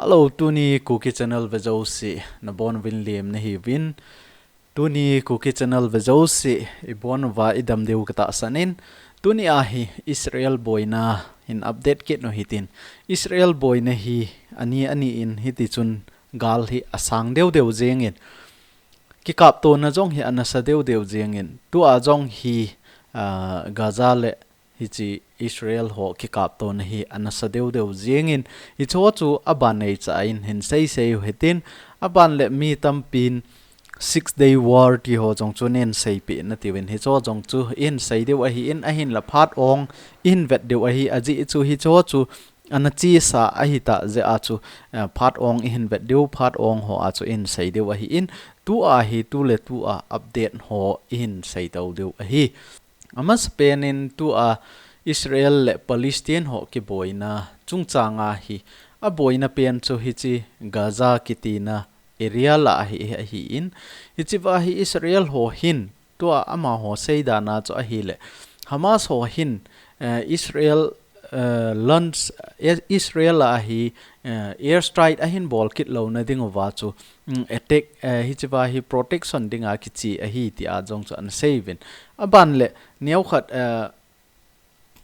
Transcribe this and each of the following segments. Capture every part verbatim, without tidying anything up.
Hello, tuni Kuki Channel vejouse nabonuvin lemna hiuvin. Tuni Kuki Channel vejouse ibonuvin idam diu katahsan in. Tuni ahi Israel boina hin update kit u hitin. Israel boina hi ani ani in hitichun gal hi asang deu deu jengin. Kikaptona jong hi anasa deu deu jengin. Tua jong hi, ah, Gaza le hiche Israel ho kikaptona hi anasa deu deu jengin. Hicheho chu aban neicha in hin seisei u hitin. Aban le mi tampin Six Day War tiho jong chu nen seipeh natiuvin. Hicheho jong chu hin sei diu ahin, ahinla phat ong hin vet diu ahi, ajeh chu hicheho chu ana chesa ahitah jeh a chu, eh, phat ong ihin vet diu, phat ong ho a chu ihin sei diu ahin, tua hi tu le tua update ho ihin sei to diu ahi. Amasapen in tua Israel le Palestine ho kiboina chungchang a hi, aboina pen chu hiche Gaza kitina area lah a hi, ahin, hicheva hi Israel ho hin tua amaho seidan a chu ahile, Hamas ho hin, eh, Israel, eh, launch, eh, Israel a hi, eh, air strike ahin bol kit louna diuva chu, mm, attack, eh, hicheva hi protection dinga kiche ahi tia jong chu ana seiyuvin. Aban le neokhat, eh,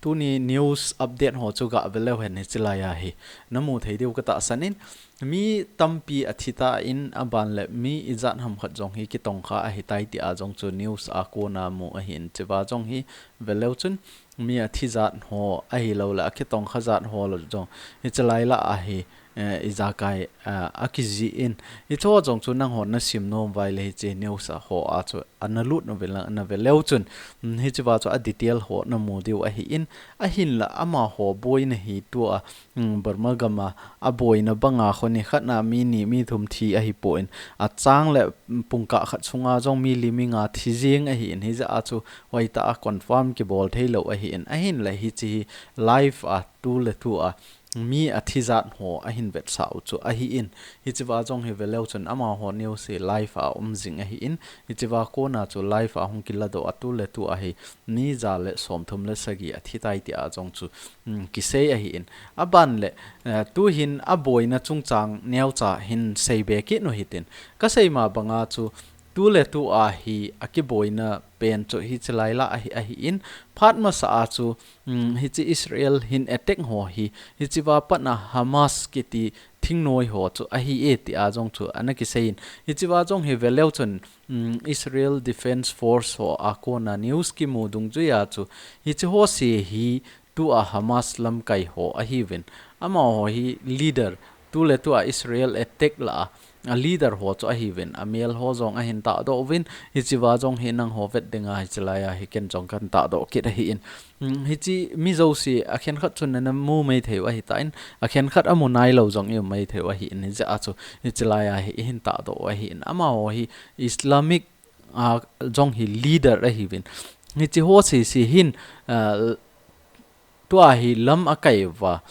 tuni news update ho chu gavel leu hen hiche laiya hi namu thei diu katahsan in, mi tampi athi tan, aban le mi ijat ham khat jong hi kitongkha ahitai tia jong chu news a kona mu ahin, hicheva jong hi vel leu chun mi athi jat ho ahilou le akitongkha jat ho lou jong hiche lai lah a hi, eh, ijakai, eh, akijih in. Hicheho jong chu nangho nasim nom uva ahile hiche news a ho a chu ana lut nau vel, navel leu chun, mm, hicheva chu a detail ho namu diu ahin, ahinla amaho boina hi tua, mm, Burma gam a aboina banga khu nikhat na mi ni mi thum thi ahipon, achang le, mm, pungkah khat sunga jong mi li mi nga thi jeng ahin, hijeh a chu hoitah a confirm kibol thei lou ahin, ahinla hiche hi live a tu le tua mi athi jat ho ahin vetsah u chu ahin, hicheva jong hi vel leu chun amaho news hi live a um jing ahin, hicheva kona chu live a hung kiladoh a tu le tua hi mi ja le somthum le sagi athi tai tia jong chu, mm, kisei ahin. Aban le, eh, tuhin aboina chungchang neocha hin seibe kit u hitin. Kasei ma banga chu tu le tua hi akiboina pen chu hiche lai lah a hi ahin, phat masa a chu, mm, hiche Israel hin attack ho hi, hicheva patna Hamas kiti thingnoi ho chu ahi e tia jong chu ana kisei in. Hicheva jong hi vel leu chun, mm, Israel Defense Force ho a kona news kimu dungjuia chu, hiche ho se hi tua Hamas lamkai ho ahiuvin. Amaho hi leader, tu le tua Israel attack lah a, a leader ho chu ahiuvin, amel ho jong ahin tahdoh uvin, hicheva jong hi nangho vet dinga hiche laiya hi ken jong kan tahdoh kit ahin. Hmm, hiche mi jouse akhenkhat chun nana mu maithei u ahitan, akhenkhat amu nailou jong i um maithei u ahin, hijeh a chu hiche laiya hi ihin tahdoh u ahin. Amaho hi Islamic, ah, jong hi leader ahiuvin. Hiche ho sese hin, ah, tua hi lam akai uva,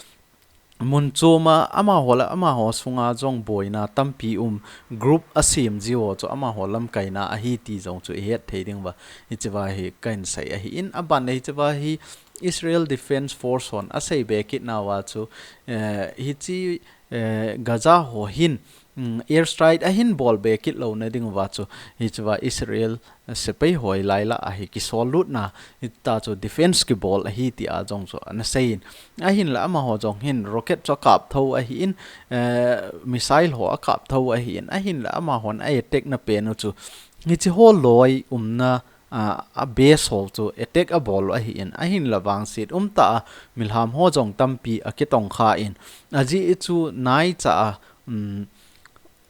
mun chom a amaho le amaho sunga jong boina tampi um, group asem jiu chu amaho lamkaina ahi ti jong chu ihet thei diu va, hicheva hi kahin sei ahin. Aban le hicheva hi Israel Defense Force hon aseibe kit nauva chu, eh, hiche, eh, Gaza ho hin, mm, air strike ahin bolbe kit louna diuva chu, hicheva Israel sepai ho lai lah a hi kisollutna, hitia chu defense kibol ahi tia jong chu ana seiyin. Ahinla amaho jong hin rocket chu akap tho ahin, eh, missile ho akap tho ahin. Ahinla amahon a attack na pen u chu, hiche ho loi umna, a, a base ho chu attack abol u ahin. Ahinla vangset umtah a milham ho jong tampi akitongkha in. Ajeh chu naicha a, um,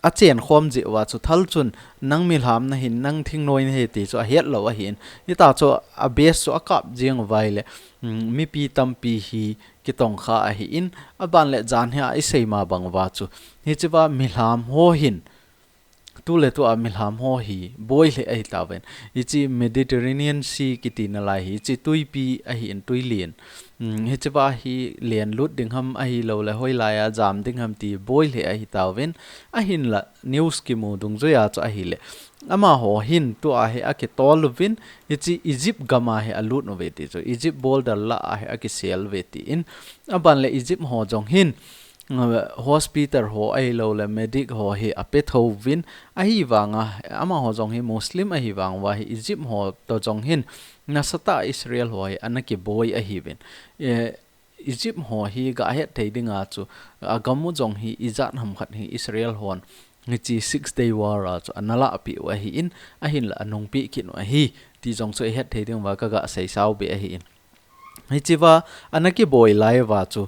achen khom jeh uva chu thal chun nang milham nahin, nang thingnoi nahi ti chu ahet lou ahin. Hitia chu a base chu akap jeng uva ahile, um, mipi tampi hi kitongkha ahin, aban le jan hia isei ma bang uva chu, hicheva milham ho hin, tu le tua milham ho hi boi lheh ahi tauvin. Hiche Mediterranean Sea kiti nalai hi, hiche tuipi ahin, tuilen. Um, hicheva hi lenlut ding ham ahilou le hoilai a jam ding ham ti boi lheh ahi tauvin. Ahinla news kimu dungjuia chu ahile, amaho hin tua hi akitol uvin, hiche Egypt gam a hi alut uve ti chu, Egypt border lah a hi akisel uve tin. Aban le Egypt ho jong hin, uh, hospital ho ahilou le medic ho hi ape tho uvin, ahivanga amaho jong hi Muslim ahivang uva hi Egypt ho to jong hin nasatah a Israel ho hi ana kiboi ahiuvin. Eh, Egypt ho hi gahet thei dinga chu, agam u jong hi ijat ham khat hi Israel hon hiche Six Day War a chu ana lahpeh u ahin, ahinla anungpeh kit u ahi, ti jong chu ihet thei ding uva kaga seisau be ahin. Hichea ana kiboi lai uva chu,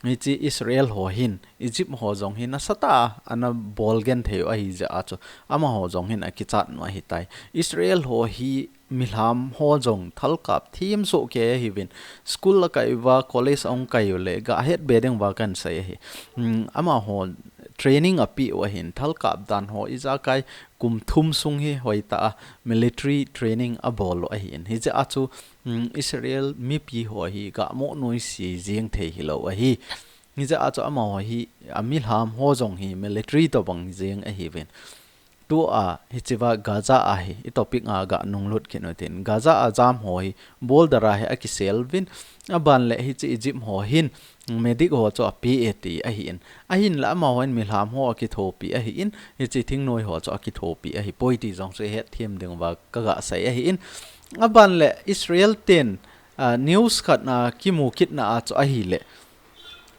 hiche Israel ho hin Egypt ho jong hi nasatah a ana bol genthei u ahi jeh a chu, amaho jong hin akichat u ahitai. Israel ho hi milham ho jong thalkap thim soh kei ahiuvin, school akai uva, college ahung kai u le gahet be ding uva kahin sei ahi. Hmm, amaho training apeh u ahin, thalkap dan ho ijakai kum thum sung hi hoitah a military training abol u ahin. Hijeh a chu, hmm, Israel mipi ho hi gamo noise jeng thei hilou ahi. Hijeh a chu amaho hi, amilham ho jong hi military tobang jeng ahiuvin. Tua hichea Gaza a hi, i topic a ganunglut kit u hitin. Gaza a jam ho hi, border a hi akisel uvin, aban le hiche Egypt ho hin, medic ho chu ape e ti ahin. Ahinla amaho hin milham ho akithopi ahin, hiche thingnoi ho chu akithopi ahipoi ti jong chu ihet them ding uva kaga sei ahin. Aban le Israel ten, ah, news khat na kimu kit na a chu ahile.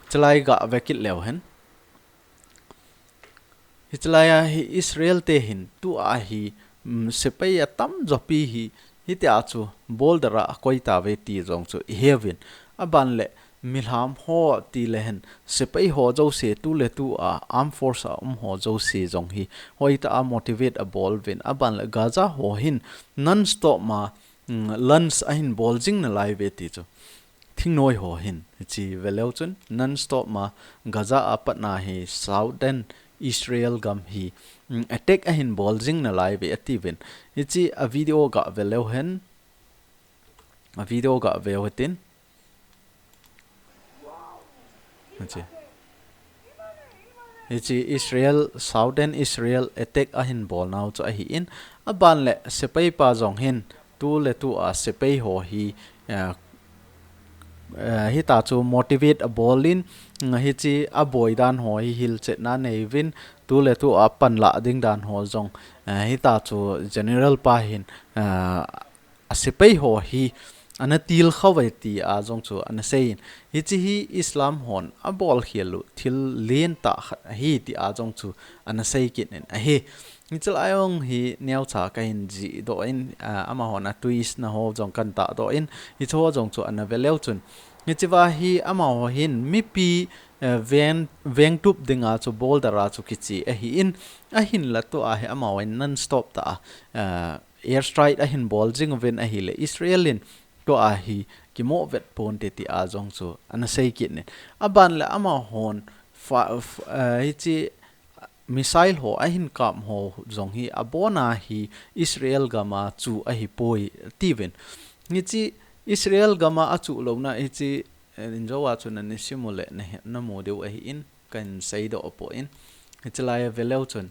Chalai gave kit leu hen. Hichelai a hi Israel te hin tua hi, mm, sepai atamjo pi hi, hitia chu border a akoi tauve ti jong chu iheuvin. Aban le milham ho ti le hen sepai ho jouse tu le tu a armed force a um ho jouse jong hi hoitah a motivate abol uvin. Aban le Gaza ho hin non-stop ma, mm, lunch ahin bol jing nalai uve ti chu. Thingnoi ho hin, hiche ve leu chun, non-stop ma Gaza a patna hi Southern Israel gam hi, mm, attack ahin bol jing nalai uve atiuvin. Hiche a video gave leu hen, a video gave u hitin. Hiche. Hiche Israel, Southern Israel attack ahin bol nau chu ahin. Aban le sepai pa jong hin, tu le tu a sepai ho hi, eh, eh, hitia chu motivate abol in, mm, hiche aboi dan ho hi hilchetna anei uvin, tu le tu a panlah ding dan ho jong, eh, hitia chu general pa hin, eh, asepai ho hi ana tilkhou uve ti a jong chu ana seiyin. Hiche hi Islam hon abol khel u thil lentah khat ahi ti a jong chu ana sei kit in ahi. Hichelai jong hi neocha kahin jih doh in, ah, amahon a twist na ho jong kahin tahdoh in, hiche ho jong chu ana ve leu chun. Hichea hi amaho hin mipi, eh, veng, vengtup dinga chu border a chu kiche ahin, ahinla tua hi amaho hin non-stop tah a, eh, airstrike ahin bol jing uvin ahile Israel in tua hi kimo vet ponte ti a jong chu ana sei kit in. Aban le amahon fa-, f-, eh, hiche missile ho ahin kap ho jong hi abona hi Israel gam a chu ahipoi tiuvin. Hiche Israel gam a achuh louna hiche, eh, injo a chu nani sim u le nahe, namu diu ahin, kahin seidoh poi. Hichelai a ve leu chun,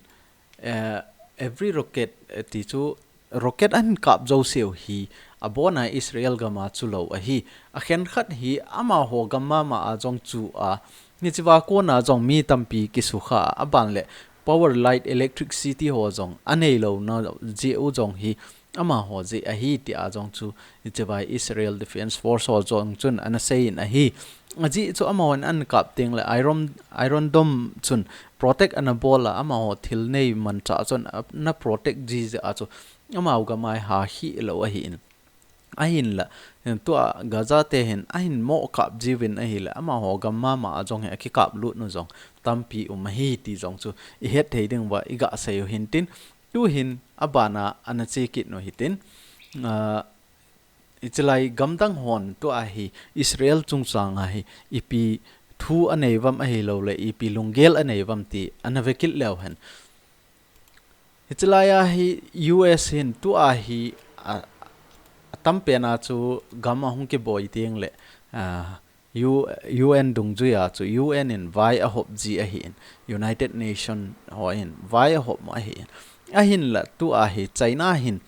eh, every rocket, eh, ti chu rocket ahin kap jouseu hi abona Israel gam a chu lou ahi. Akhenkhat hi amaho gam mama a jong chu a, hichea kona jong mi tampi kisukha a, aban le power, light, electricity ho jong anei louna jeh u jong hi amaho jeh ahi ti a jong chu hichea Israel Defense Force ho jong chun ana seiyin ahi. Ajeh chu amahon ahin kap teng le Iron, Iron Dome chun protect ana bol a, amaho thil nei manchah chun ana protect ji jeh a chu amaho gam a hi ha hi lou ahin. Ahinla, tua Gaza te hin ahin mo kap jiuvin ahile, amaho gam mama a jong hi akikap lut nu jong tampi um ahi ti jong chu ihet thei ding uva iga sei u hintin, tu hin abana ana che kit nu hitin, ah, hichelai gamdang hon tua hi Israel chungchang a hi ipi thu anei uvam ahilou le ipi lunggel anei uvam ti ana ve kit leu hen. Hichelai a hi U S hin tua hi a, atam pen a chu gam ahung kiboi teng le, ah, U-, U N dungjui a chu U N in vai ahop ji ahin, United Nation ho in vai ahop mo ahin. Ahinla tua hi China hin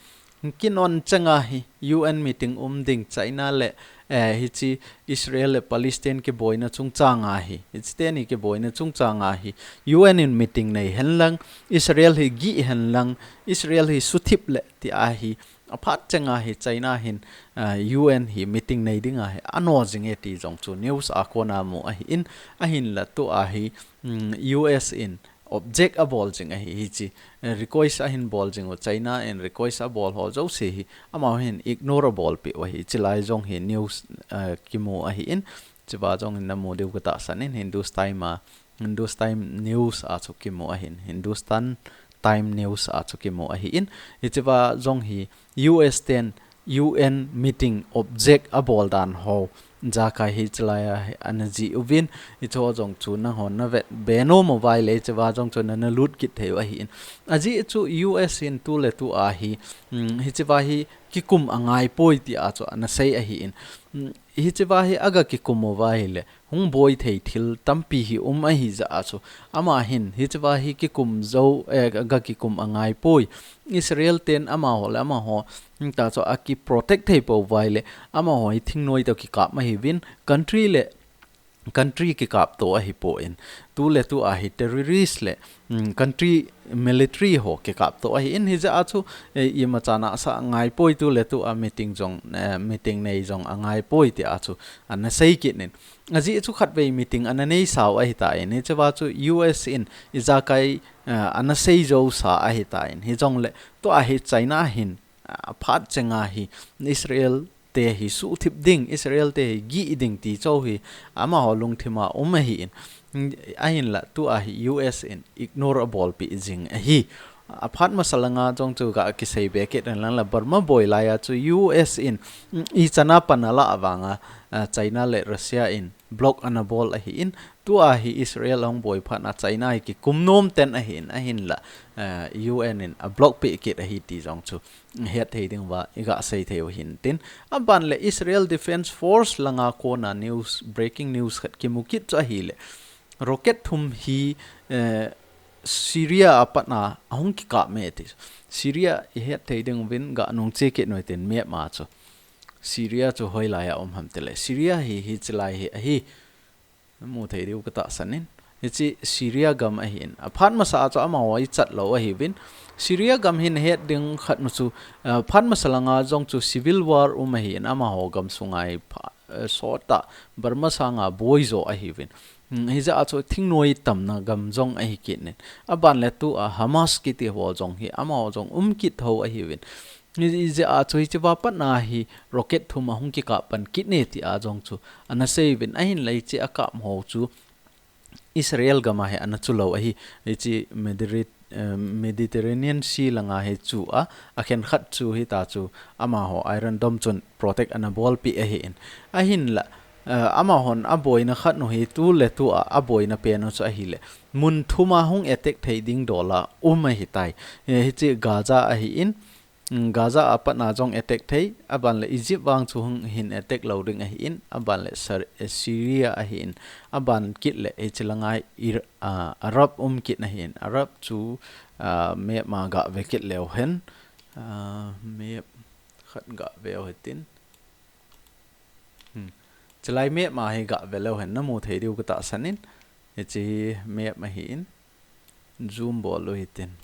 kinon chang a hi U N meeting um ding China le, Eh, hichi Israel le Palestine kiboina chungchang a hi, hichi teni kiboina chungchang a hi, U N in meeting nei henlang, Israel hi gih henlang, Israel hi suthip le ti a hi, aphat chenga hi China hin, eh, U N hi meeting nei dinga hi ano jing e ti jong chu news a kona mu ahi in, ahinla tua hi, mm, U S in object abol jing ahi, hichi, eh, request ahin bol jing u, China in request abol ho jouse hi, amau hin ignore abol pi u ahi, chilai jong hi news, eh, kimu ahi in, chiva jong hin namu diu katahsan in, Hindustan a, Hindustan News a chu kimu ahin, Hindustan Time News a chu kimu ahi in, hichiva jong hi U S ten U N meeting object abol dan ho, jakai hi chilai a hi ana ji uvin, hicho jong chu nanghon navet be nom uvai le, hichiva jong chu nana lut kit thei u ahi in. Ajeh chu U S in tu le tu a hi, mm, hichiva hi kikum angai poi ti a chu ana sei ahi in. Mm, hichiva hi aga kikum uvai le, hung boi thei thil tampi hi um ahi jeh a chu. Ama hin, hichiva hi kikum jo, eh, ga kikum angai poi. Israel ten amaho le amaho, ta chu aki protect thei pou vai le, amaho hi thingnoi to kikap ahi uvin, country le, country kikap to ahi poi. Tu le tu a hi terrorist le, mm, country military ho kikap to ahi in, hijeh a chu, eh, ima chan a sa ngai poi tu le tu a meeting jong, eh, meeting nei jong angai poi ti a chu ana sei kit in. Ajeh chu khatvei meeting ana nei sau ahi ta in, hichiva chu U S in ijakai, eh, ana sei jou sa ahi ta in. Hijong le, tua hi China hin, ah, aphat chenga hi Israel te hi suthip ding, Israel te hi gih ding ti cho hi amaho lungthim a um ahi in. Ahinla, tua hi U S in ignore abol pi jing ahi. Aphat masa langa jong chu ga kisei be kit in lang la Burma boi lai a chu U S in, mm, ichan a pan ala avanga, ah, China le Russia in block ana bol ahi in, tua hi Israel ahung boi phat a China hi kikum nom ten ahi in, ahinla, eh, U N in a block pe kit ahi ti jong chu het thei ding uva iga sei thei u hin tin. Aban le Israel Defense Force langa kona news, breaking news khat kimu kit chu ahi le, rocket thum hi, eh, Syria a pat a ahung kikap me ti. Syria ihet thei ding uvin ga nung che kit noi tin map ma chu. Syria chu hoilai a um ham ti le. Syria hi, hichilai hi ahi. Namu thei diu katahsan in. Hichi Syria gam ahi in. Aphat masa a chu amaho ichat lou ahi uvin. Syria gam hin het ding khat nu chu, eh, phat masa langa jong chu civil war um ahi in amaho gam sunga hi pha, eh, sot a Burma sanga boi jo ahi uvin. Hmm, hijeh a chu thingnoi tamna gam jong ahi kit in. Aban le tua Hamas kiti ho jong hi amaho jong um kit tho ahi uvin. Hi, hijeh a chu hichiva pat a hi rocket thum ahung kikap pan kit e ti a jong chu ana sei uvin, ahinla hichi akap ho chu Israel gam a hi ana chu lou ahi, hichi Mediterra-, eh, Mediterranean Sea langa hi chu a, akhen khat chu hita chu amaho Iron Dome chun protect ana bol pi ahi in. Ahinla, eh, amahon aboina khat nu hi tu le tu a, aboina pen u chu ahi le, mun thum a hung attack thei ding dol a um ahi tai. Eh, hichi Gaza ahi in, Mm, Gaza a pat a jong attack thei, aban le Egypt vang chu hung hin attack lou ding ahi in, aban le Sar-, eh, Syria ahi in, aban kit le hichi langa Ir-, ah, Arab um kit ahi in, Arab chu, ah, map ma ga ve kit leu hen, ah, map khat ga ve u hitin. Hmm. Chilai map ma hi ga ve leu hen namu thei diu katahsan in. Hichi hi map ahi in. Zoom bol u hitin.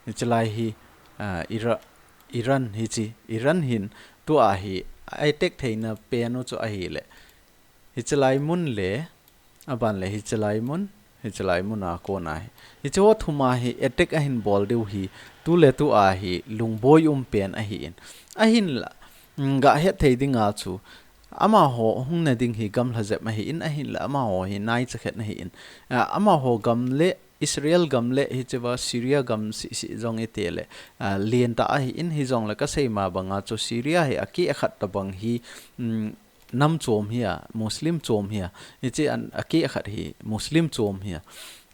Hichilai hi, ah, Ira-, Iran hichi. Iran hin tua hi attack theina pen u chu ahi le. Hichilai mun le, aban le hichilai mun, hichilai mun a kona hi. Hichi ho thum a hi attack ahin bol diu hi, tu le tu a hi lungboi um pen ahi in. Ahinla, mm, ga het thei ding a chu, amaho hung na ding hi gamla jep ahi in, ahinla amaho hi naicha khat ahi in. Ah, amaho gam le Israel gam le hichiva Syria gam sisi jong ite le, ah, lien ta ahi in, hijong le kasei ma banga chu Syria hi akeh khat tabang hi, mm, nam chom hi a, Muslim chom hi a, hichi an akeh khat hi Muslim chom hi a.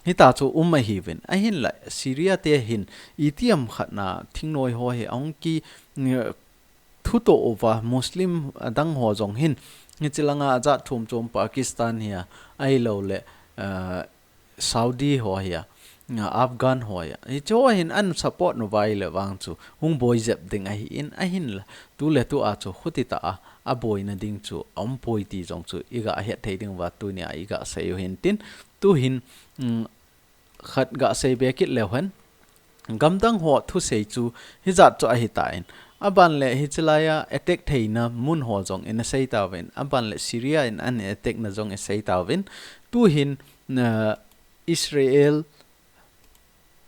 Hita chu um ahi uvin. Ahinla Syria te hin itiham khat a thingnoi ho hi ahung ki, mm, thuto uva Muslim adang ho jong hin, hichi langa ajat thum chom Pakistan hi a, ahilou le, ah, Saudi ho hi a, Afghan ho a. Hiche ho hin ana support nauva ahile vang chu hung boi jep ding ahin, ahinla tuletua chu khuti tah a, aboina ding chu aumpoi ti jong chu iga het thei diuva tunia iga sei u hintin. Tuhin, um, khat ga sei be kit leu hen. Gamdang ho thusei chu hijat chu ahitan. Aban le hiche laia attack theina mun ho jong ina sei tauvin. Aban le Syria in ana attack na jong isei tauvin. Tuhin, uh, Israel,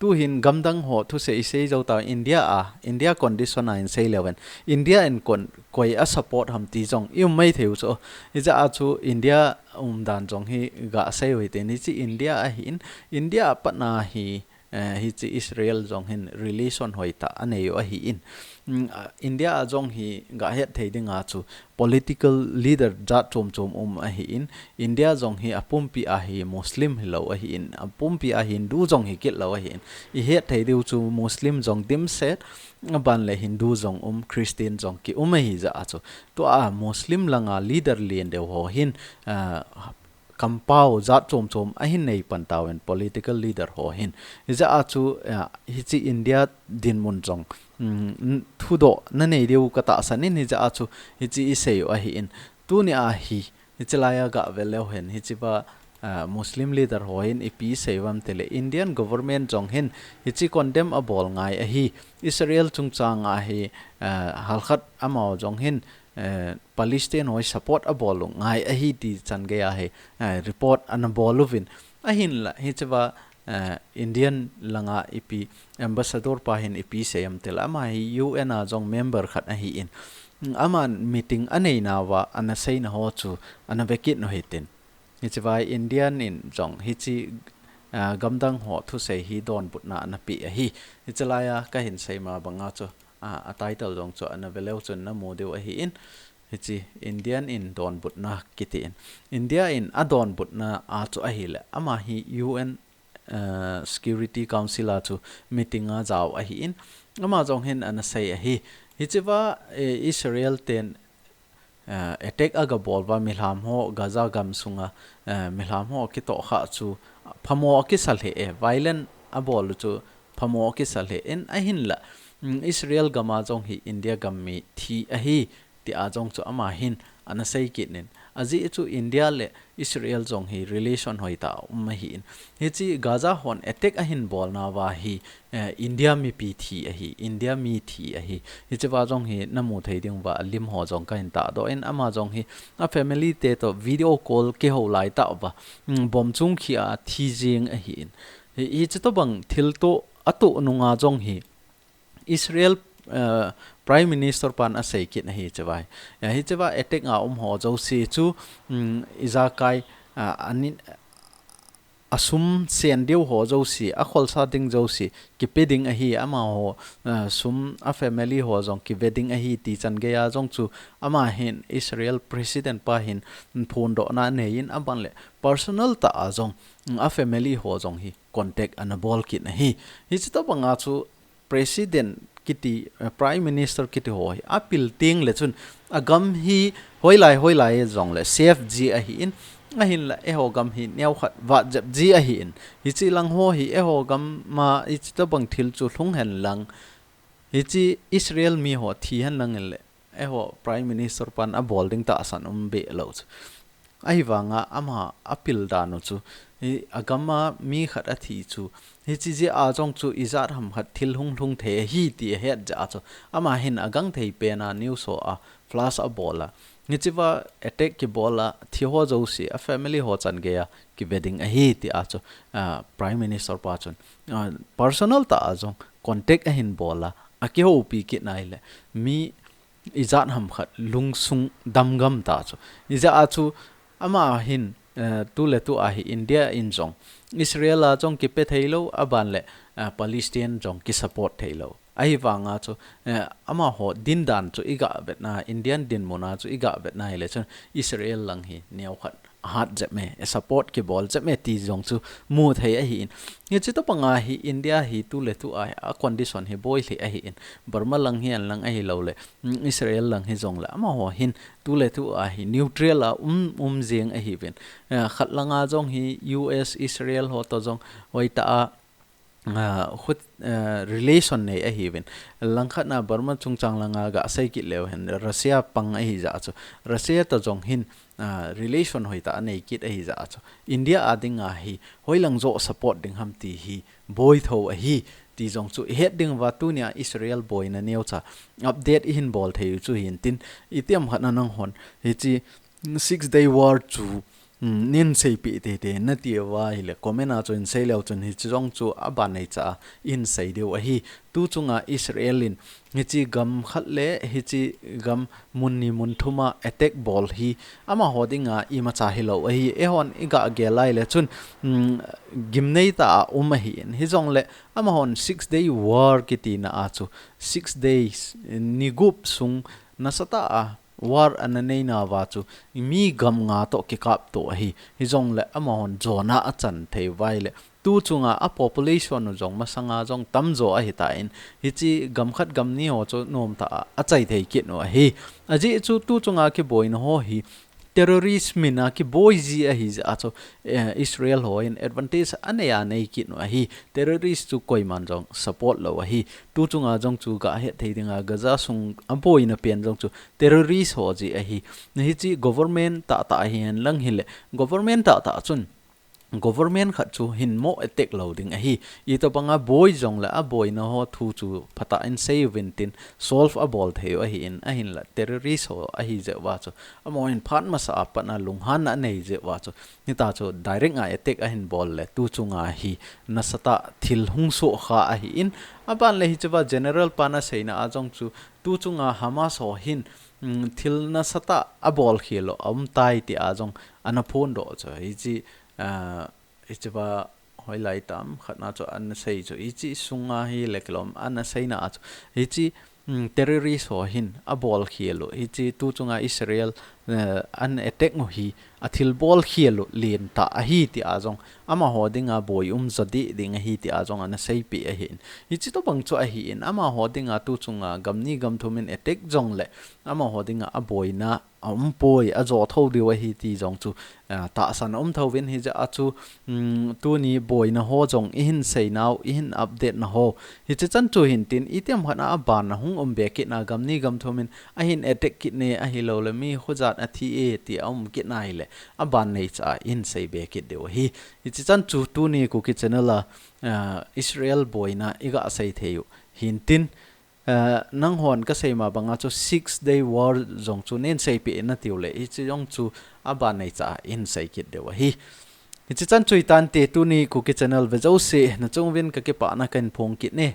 tuhin gamdang ho thusei isei jou ta India a, India condition a in sei leu hen. India in kon, koi a support ham ti jong i um mai thei u chu. Hijeh a chu India umdan jong hi ga sei u hitin, hiche India ahin, India a patna hi, eh, hiche Israel jong hin relation hoitah anei u ahin. Mm, ah, India a jong hi ga het thei dinga chu political leader jat chom chom um ahin, India jong hi apumpi a hi Muslim hilou ahin, apumpi a Hindu jong hi kit lou ahin. I het thei diu chu Muslim jong dimset, aban le Hindu jong um, Christian jong ki um ahijeh a chu. Tua Muslim langa leader len deu ho hin, ah, kampao jat chom chom ahin nei pan tauvin political leader ho hin. Hijeh a chu, ah, hiche India dinmun jong, um, n-, thudoh na nei diu ka tahsan in hijeh a chu hiche isei u ahin. Tunia hi, hiche laia ga ve leu hen, hichea, ah, Muslim leader ho hin ipi isei uvam tile, Indian government jong hin hiche condemn abol ngai ahi, Israel chungchang a hi, ah, halkhat amau jong hin, eh, Palestine ho support abol u ngai ahi ti chan gei a hi, eh, report ana bol uvin. Ahinla, hichea, eh, Indian langa ipi ambassador pa hin ipi sei em tile, ama hi U N a jong member khat ahin. Aman meeting anei nauva ana seina ho chu ana ve kit u hitin. Hichea Indian in jong hiche, ah, gamdang ho thusei hi donbutna ana pe ahi. Hiche laia ka hin sei ma banga chu, ah, a title jong chu ana ve leu chun na mu diu ahin. Hiche Indian in donbutna kiti in. India in adonbutna a chu ahile, ama hi U N, eh, Security Council a chu meeting a jao ahin. Ama jong hin ana sei ahi. Hichea, eh, Israel ten, eh, attack aga bol uva milham ho Gaza gam sunga, eh, milham ho kitoh kha chu phamo akisa lheh e, violent abol u chu phamo akisa lheh in ahinla. Mm, Israel gam a jong hi India gam mi thi ahi, tia jong chu ama hin ana sei kit in. Ajeh chu India le Israel jong hi relation hoitah um ahin. Hiche Gaza hon attack ahin bol nauva hi, eh, India mipi thi ahi, India mi thi ahi. Hichea jong hi na mu thei diuva alim ho jong ka hin tahdoh in, ama jong hi a family te toh video call kihou lai tah uva, mm, bomb chung khi a thi jing ahin. Hi, hiche tobang thil toh atoh nunga jong hi Israel, eh, Prime Minister pan asei kit ahi hichea. Ya, hichea attack a um ho jouse chu, mm, ijakai, ah, anin, asum sen diu ho jouse, akholsa ding jouse kipe ding ahi, amaho, eh, sum a family ho jong kive ding ahi ti chan gei a jong chu ama hin Israel President pa hin phondohna anei in aban le personal tah a jong, mm, a family ho jong hi contact ana bol kit ahi. Hiche tobanga chu President kiti, eh, Prime Minister kiti ho hi apil teng le chun agam hi hoilai hoilai jong le safe ji ahin, ahinla eiho gam hi neokhat vat jep ji ahin. Hiche lang ho hi eiho gam a hiche tobang thil chu lhung hen lang, hiche Israel mi ho thi hen lang le eiho Prime Minister pan abol ding tahsan um be lou chu. Ahivanga ama apil dan u chu, hi agam a mi khat athi chu, hiche jeh a jong chu ijat ham khat thil hung lhung thei ahi ti ahet jeh a chu, ama hin agangthei pen a news ho a flash abol a. Hichea attack kibol a thi ho jouse a family ho chan gei a kive ding ahi tia chu, ah, Prime Minister pa chun, ah, personal tah a jong contact ahin bol a, akihoupi kit nai le mi ijat ham khat lungsung damgam ta chu. Hijeh a chu ama hin, eh, tuletua hi India in jong Israel a jong kipe thei lou, aban le, eh, Palestine jong kisupport thei lou. Ahivanga chu, eh, amaho dindan chu iga vetna, Indian dinmun a chu iga vetna hile chun Israel lang hi neokhat ahat jep e, asupport kibol jep e ti jong chu mu thei ahin. Hiche tobanga hi India hi tuletua hi a condition hi boi lheh ahin. Burma lang hi hen lang ahilou le, mm, Israel lang hi jong le, amaho hin tuletua hi neutral a um, um jeng ahiuvin. Eh, khat langa jong hi U S, Israel ho toh jong hoitah a ah, khut, ah, relation nei ahiuvin. Langkhat na Burma chungchang langa gasei kit leu hen, Russia pang ahi jeh chu. Russia toh jong hin, ah, relation hoitah anei kit ahi jeh chu. India a dinga hi, hoilang joh support ding ham ti hi, boi tho ahi, ti jong chu ihet diu va tunia Israel boina neocha update ihin bol thei u chu hintin, itiham khat na nanghon, hiche Six Day War chu, um, nein seipeh teitei nati uva ahile, comment a chun sei leu chun hiche jong chu aban neicha a ihin sei diu ahi. Tu chunga Israel in hiche gam khat le hiche gam mun ni mun thum a attack bol hi amaho dinga imacha hilou ahi. Eihon iga gel lai le chun, um, gimnei tah a um ahin. Hijongle amahon Six Day War kitina a chu six days, ni gup sung nasatah a war ana nei nauva chu mi gam nga toh kikap to ahi. Hijongle amahon jona achan thei uva ahile, tu chunga a population u jong masanga jong tamjo ahitan, hiche gam khat gam ni ho chu nomtah a achai thei kit u ahi. Ajeh chu tu chunga kiboina ho hi terrorist mina kiboi ji ahi jeh chu, eh, Israel hon advantage anei anei kit u ahi. Terrorist chu koiman jong support lou ahi. Tu chunga jong chu gahet thei dinga Gaza sung aboina pen jong chu terrorist ho jeh ahi. Hiche government tahtah hihen lang hile, government tahtah chun government khat chu hin mo attack lou ding ahi. Itobanga boi jongle aboina ho thu chu phatah in sei uvin tin solve abol thei u ahin, ahinla terrorist ho ahi jeh uva chu amahon phat masa a pat a lunghanna anei jeh uva chu, hitia chu direct a attack ahin bol le tu chunga hi nasatah thil hung soh kha ahin, aban le hichea general pan aseina a jong chu tu chunga Hamas ho hin, um, thil nasatah abol khel u aum tai tia jong ana phondoh chu. Hiche, ah, hichea hoilai tam khat na chu ana sei chu, hiche sunga hi lekilom ana seina a chu, hiche, um, terrorist ho hin abol khel u, hiche tu chunga Israel, eh, ana attack u hi athil bol khel u lentah ahi tia jong, amaho dinga boi um jo deh ding ahi tia jong ana seipeh ahin. Hiche tobang chu ahin, amaho dinga tu chunga gam ni gam thum in attack jongle amaho dinga aboina aum poi, ajo tho diu ahi ti jong chu, ah, tahsan aum tho uvin. Hijeh a chu, um, tuni boina ho jong ihin seinau, ihin update na ho, hiche chan chu hintin, itiham khat a aban a hung um be kit na, gam ni gam thum in ahin attack kit ne, ahilou le mi khojat athi e ti aum kit na hile, aban neicha a ihin sei be kit diu ahi. Hiche chan chu tuni Kuki Channel a, ah, Israel boina iga sei thei u hintin, eh, nanghon kasei ma banga chu Six Day War jong chu nein seipeh in nati u le, hiche jong chu aban neicha a ihin sei kit diu ahi. Hiche chan chu hitante, tuni Kuki Channel ve jouse nachung uvin kakipana kahin phong kit e.